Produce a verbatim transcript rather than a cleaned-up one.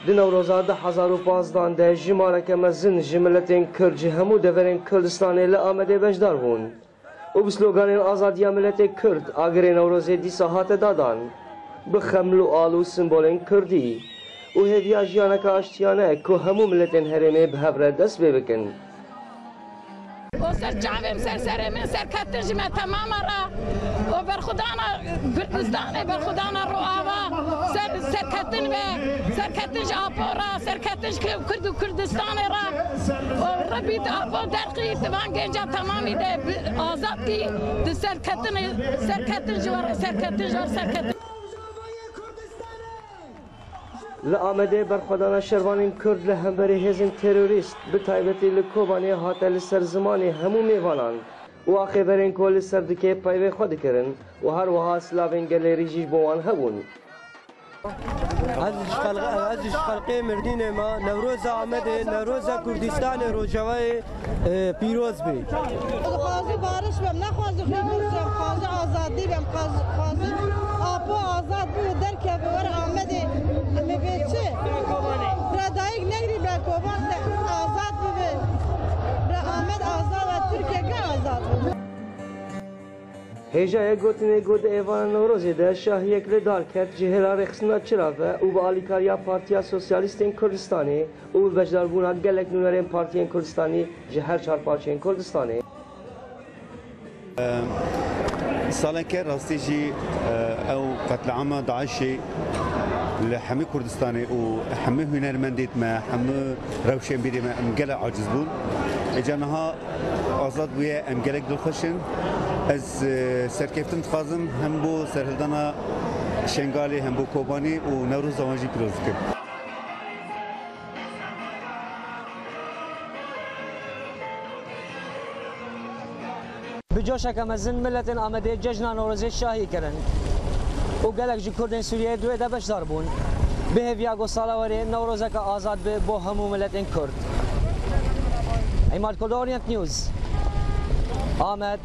Di Newroza du hezar û pazdan de jimareke mezin ji miletên Kurd ji hemû deverên Kurdistanê li Amedê beşdar bûn û bi sloganên azadiya miletê Kurd agirê Newrozê dîsa hate dadan. Bi xeml û al û simbolên Kurdî û hêviya jiyaneke aştiyane ku hemû miletên herêmê bi hev re dest pê bikin. O ser çavê min, ser serê min, serketin ji me temama re. O berxudana Kurdistanê, berxudana Rojava, ser, serketin be, serketin ji Apo re, serketin ji Kurd û Kurdistanê re. O Rebî di Apo derxî, di van genca temamî de bi-, azad kî, di serketinê, serketin ji we re, serketin ji we re, serketin. Li Amedê berxwedana şervanên Kurd li hemberî hêzên terorîst, bi taybetî li Kobanê hate li ser zimanê hemû mêvanan û axêverên ku li ser dikê peyvê xwe dikirin û her wiha silavên gelêrî jî ji bo wan hebûn. Ez ji xelq-, ez ji xelqê Mirdînê me. Newroza Amedê, Newroza Kurdîstanê, Rojavayê e, pîroz bê. Dixwazim bariş bem, nexwazim xîbûr bem, dixwazim azadî bem, dixwazim, dixwazim Apo azad bibe, derkeve, were Amedê, em ê bê çi? Bira dayik negrî, bira Koban de azad bibe. Bira Amed azad be, Tirkiyeke azad bibe. Hêjayê gotinê ku di êvara Newrozê de şahiyek li dar ket ji hêla rêxistina çira ve û bi alîkariya Partiya Sosyalîstên Kurdistanê û bi beşdarbûna gelek nûnerên partiyên Kurdistanî ji her çar parçeyên Kurdistanê. Saleke rastî jî, e, ew qetliama DAIŞê li hemî Kurdistanê û hemî hunermendêt me, hemî rewşenbîrê me, em gelek aciz bûn. Êca niha azad bûye, em gelek dilxweş in. Ez, e, serkeftin dixwazim hem bo serhildana Şengalê, hem bo Kobanê û Newroza wan jî pîroz dikim. Bi coşeke mezin miletên Amedê cejna Newrozê şahî kirin û gelek ji Kurdên Sûriyeyê di wê de beşdar bûn. Bi hêviya ku sala werê Newrozeke azad be bo hemû miletên Kurd. Îmad Kurdo, Orient News, Amed.